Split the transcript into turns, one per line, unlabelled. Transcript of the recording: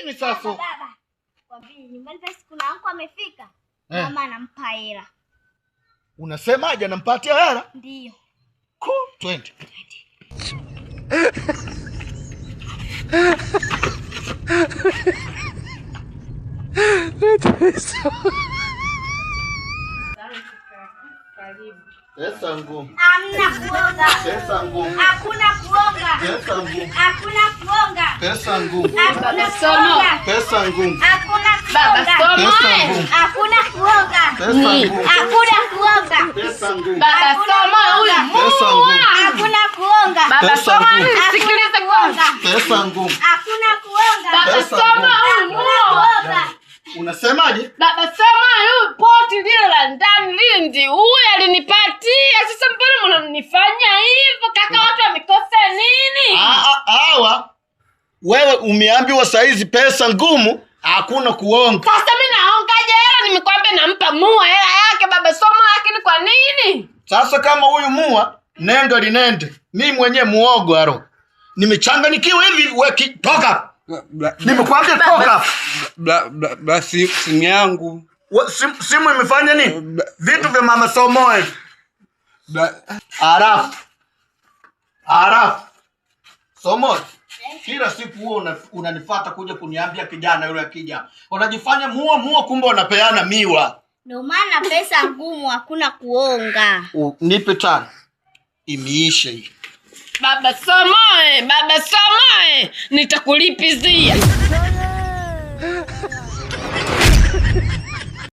Nini sasa?
Baba, kwambie nyumbani basi kuna anko amefika.
Eh.
Mama anampa hela.
Unasemaje, anampatia hela?
Ndio.
Ku, twende. Pesa ngumu.
Hamna kuonga.
Pesa ngumu.
Hakuna kuonga.
Pesa ngumu.
Hakuna kuonga.
Pesa ngumu.
Hakuna
Somo.
kuonga.
Pesa ngumu.
Hakuna
Baba
kuonga.
somo.
Pesa ngumu.
Hakuna kuonga.
Pesa ngumu.
Hakuna kuonga.
Pesa ngumu.
Baba somo huyu
Pesa
muwa.
ngumu.
Hakuna kuonga.
Baba
Pesa
somo
ngumu.
nisikilize kwanza.
Pesa ngumu.
Hakuna kuonga.
Baba
Pesa
somo
ngumu.
huyu
Hakuna
muwa.
kuonga.
Unasemaje?
Baba somo huyu poti lile la ndani lile ndi huyu alinipatia. Sasa mbona mnanifanya hivyo kaka? Watu wamekosa nini?
Hawa wewe umeambiwa saizi pesa ngumu, hakuna kuonga.
Sasa mimi naongaje hela? Nimekwambia nampa mua hela yake baba somo, lakini kwa nini?
Sasa kama huyu mua nendo linende, mi mwenyewe muogo aro, nimechanganyikiwa hivi. We toka, nimekwambia toka.
Basi simu yangu.
Simu imefanya nini? Vitu vya mama Somoe. Halafu halafu Somoe, kila siku huo unanifuata kuja kuniambia kijana yule akija, unajifanya muo muo, kumbe unapeana miwa.
Ndio maana pesa ngumu, hakuna kuonga.
Nipe 5 imiishe hii.
Baba Somoe, baba Somoe, nitakulipizia.